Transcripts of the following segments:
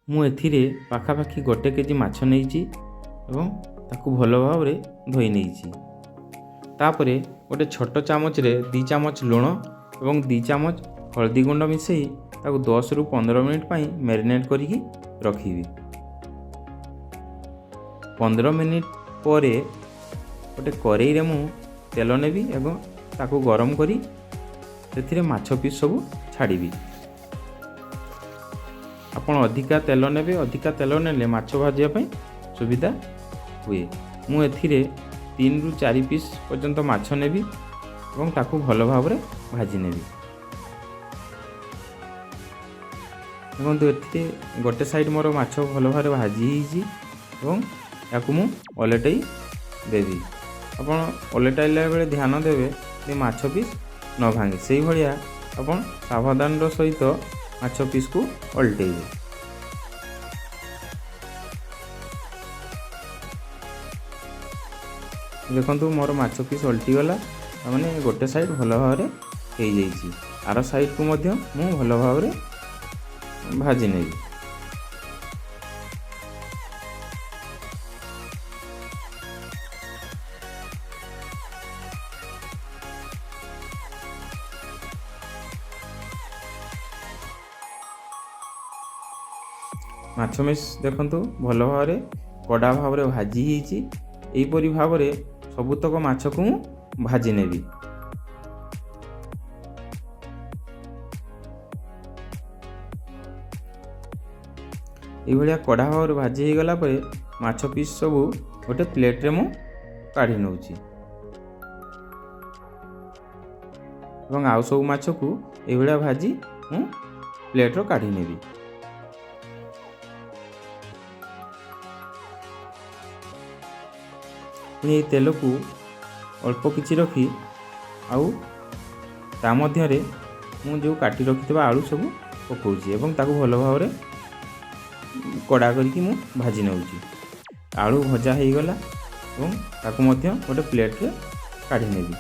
ମୁଁ ଏଥିରେ ପାଖାପାଖି 1 କେଜି ମାଛ ନେଇଛି ଏବଂ ତାକୁ ଭଲ ଭାବରେ ଧୋଇ ନେଇଛି। ତାପରେ ଗୋଟେ ଛୋଟ ଚାମଚରେ 2 ଚାମଚ ଲୁଣ ଏବଂ 2 ଚାମଚ ହଳଦୀ ଗୁଣ୍ଡ ମିଶାଇ ତାକୁ 10ରୁ 15 ମିନିଟ୍ ପାଇଁ ମ୍ୟାରିନେଟ୍ କରିକି ରଖିବି। 15 ମିନିଟ୍ ପରେ ଗୋଟେ କରେଇରେ ମୁଁ ତେଲ ନେବି ଏବଂ ତାକୁ ଗରମ କରି ସେଥିରେ ମାଛ ପିସ୍ ସବୁ ଛାଡ଼ିବି। ଆପଣ ଅଧିକା ତେଲ ନେବେ, ଅଧିକା ତେଲ ନେଲେ ମାଛ ଭାଜିବା ପାଇଁ ସୁବିଧା ହୁଏ। ମୁଁ ଏଥିରେ 3ରୁ 4 ପିସ୍ ପର୍ଯ୍ୟନ୍ତ ମାଛ ନେବି ଏବଂ ତାକୁ ଭଲ ଭାବରେ ଭାଜି ନେବି। ଦେଖନ୍ତୁ, ଏଥିରେ ଗୋଟେ ସାଇଡ଼୍ ମୋର ମାଛ ଭଲ ଭାବରେ ଭାଜି ହେଇଛି ଏବଂ ୟାକୁ ମୁଁ ଓଲଟେଇ ଦେବି। ଆପଣ ଓଲଟାଇଲା ବେଳେ ଧ୍ୟାନ ଦେବେ ଯେ ମାଛ ପିସ୍ ନ ଭାଙ୍ଗେ, ସେଇଭଳିଆ ଆପଣ ସାବଧାନର ସହିତ ମାଛ ପିସ୍କୁ ଓଲଟେଇବେ। ଦେଖନ୍ତୁ, ମୋର ମାଛ ପିସ୍ ଓଲଟିଗଲା, ତାମାନେ ଗୋଟେ ସାଇଡ଼୍ ଭଲ ଭାବରେ ହେଇଯାଇଛି। ଆର ସାଇଡ଼୍କୁ ମଧ୍ୟ ମୁଁ ଭଲ ଭାବରେ ଭାଜି ନେବି। ମାଛ ମିସ୍ ଦେଖନ୍ତୁ, ଭଲ ଭାବରେ କଡ଼ା ଭାବରେ ଭାଜି ହେଇଛି। ଏହିପରି ଭାବରେ ସବୁତକ ମାଛକୁ ମୁଁ ଭାଜି ନେବି। ଏଇଭଳିଆ କଡ଼ା ଭାବରେ ଭାଜି ହେଇଗଲା ପରେ ମାଛ ପିସ୍ ସବୁ ଗୋଟେ ପ୍ଲେଟ୍ରେ ମୁଁ କାଢ଼ି ନେଉଛି ଏବଂ ଆଉ ସବୁ ମାଛକୁ ଏଇଭଳିଆ ଭାଜି ମୁଁ ପ୍ଲେଟ୍ର କାଢ଼ି ନେବି। ପୁଣି ଏଇ ତେଲକୁ ଅଳ୍ପ କିଛି ରଖି ଆଉ ତା ମଧ୍ୟରେ ମୁଁ ଯେଉଁ କାଟି ରଖିଥିବା ଆଳୁ ସବୁ ପକାଉଛି ଏବଂ ତାକୁ ଭଲ ଭାବରେ କଡ଼ା କରିକି ମୁଁ ଭାଜି ନେଉଛି। ଆଳୁ ଭଜା ହେଇଗଲା ଏବଂ ତାକୁ ମଧ୍ୟ ଗୋଟେ ପ୍ଲେଟ୍ରେ କାଢ଼ି ନେବି।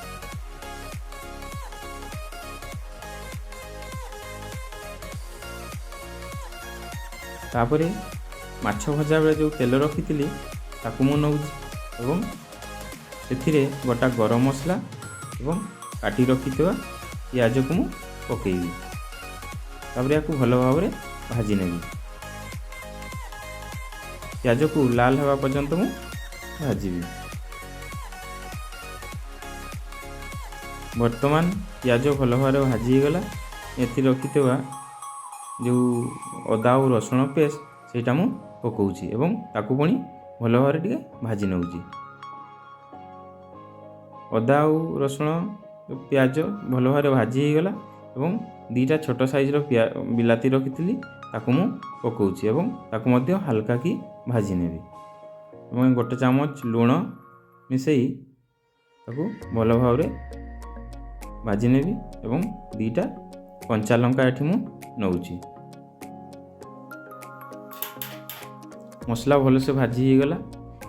ତାପରେ ମାଛ ଭଜା ବେଳେ ଯେଉଁ ତେଲ ରଖିଥିଲି, ତାକୁ ମୁଁ ନେଉଛି ଏବଂ ସେଥିରେ ଗୋଟା ଗରମ ମସଲା ଏବଂ କାଟି ରଖିଥିବା ପିଆଜକୁ ମୁଁ ପକାଇବି। ତାପରେ ୟାକୁ ଭଲ ଭାବରେ ଭାଜି ନେବି। ପିଆଜକୁ ଲାଲ ହେବା ପର୍ଯ୍ୟନ୍ତ ମୁଁ ଭାଜିବି। ବର୍ତ୍ତମାନ ପିଆଜ ଭଲ ଭାବରେ ଭାଜି ହେଇଗଲା। ଏଥିରେ ରଖିଥିବା ଯେଉଁ ଅଦା ଆଉ ରସୁଣ ପେଷ୍ଟ, ସେଇଟା ମୁଁ ପକାଉଛି ଏବଂ ତାକୁ ପୁଣି ଭଲ ଭାବରେ ଟିକେ ଭାଜି ନେଉଛି। ଅଦା ଆଉ ରସୁଣ, ପିଆଜ ଭଲ ଭାବରେ ଭାଜି ହେଇଗଲା ଏବଂ 2ଟା ଛୋଟ ସାଇଜ୍ର ବିଲାତି ରଖିଥିଲି, ତାକୁ ମୁଁ ପକାଉଛି ଏବଂ ତାକୁ ମଧ୍ୟ ହାଲକା କି ଭାଜି ନେବି ଏବଂ 1 ଚାମଚ ଲୁଣ ମିଶାଇ ତାକୁ ଭଲ ଭାବରେ ଭାଜି ନେବି ଏବଂ 2ଟା କଞ୍ଚା ଲଙ୍କା ଏଠି ମୁଁ ନେଉଛି। ମସଲା ଭଲସେ ଭାଜି ହେଇଗଲା।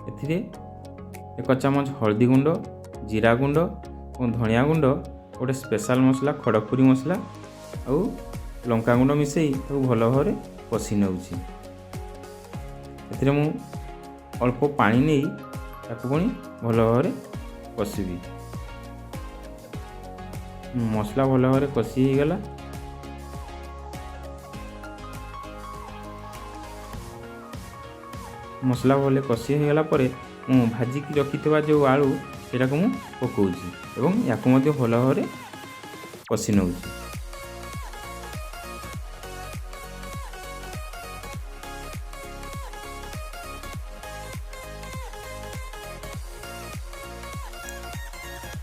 ଏଥିରେ 1 ଚାମଚ ହଳଦୀ ଗୁଣ୍ଡ, ଜିରା ଗୁଣ୍ଡ ଏବଂ ଧନିଆ ଗୁଣ୍ଡ, ଗୋଟେ ସ୍ପେଶାଲ୍ ମସଲା ଖଡ଼ଗପୁରୀ ମସଲା ଆଉ ଲଙ୍କା ଗୁଣ୍ଡ ମିଶାଇ ତାକୁ ଭଲ ଭାବରେ କଷି ନେଉଛି। ଏଥିରେ ମୁଁ ଅଳ୍ପ ପାଣି ନେଇ ତାକୁ ପୁଣି ଭଲ ଭାବରେ କଷିବି। ମସଲା ଭଲ ଭାବରେ କଷି ହେଇଗଲା। ମସଲା ଭଲ କଷି ହେଇଗଲା ପରେ ମୁଁ ଭାଜିକି ରଖିଥିବା ଯେଉଁ ଆଳୁ, ସେଇଟାକୁ ମୁଁ ପକାଉଛି ଏବଂ ୟାକୁ ମଧ୍ୟ ଭଲ ଭାବରେ କଷି ନେଉଛି।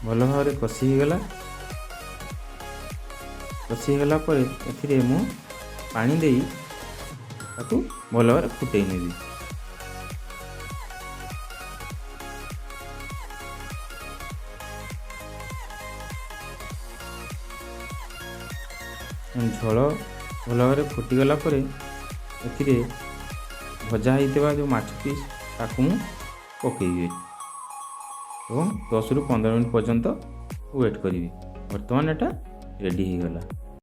ଭଲ ଭାବରେ କଷି ହେଇଗଲା। କଷି ହେଇଗଲା ପରେ ଏଥିରେ ମୁଁ ପାଣି ଦେଇ ତାକୁ ଭଲ ଭାବରେ ଫୁଟେଇ ନେବି। ଝୋଳ ଭଲ ଭାବରେ ଫୁଟିଗଲା ପରେ ଏଥିରେ ଭଜା ହେଇଥିବା ଯେଉଁ ମାଛ ପିସ୍, ତାକୁ ମୁଁ ପକାଇବି ଏବଂ 10ରୁ 15 ମିନିଟ୍ ପର୍ଯ୍ୟନ୍ତ ୱେଟ୍ କରିବି। ବର୍ତ୍ତମାନ ଏଇଟା ରେଡ଼ି ହେଇଗଲା।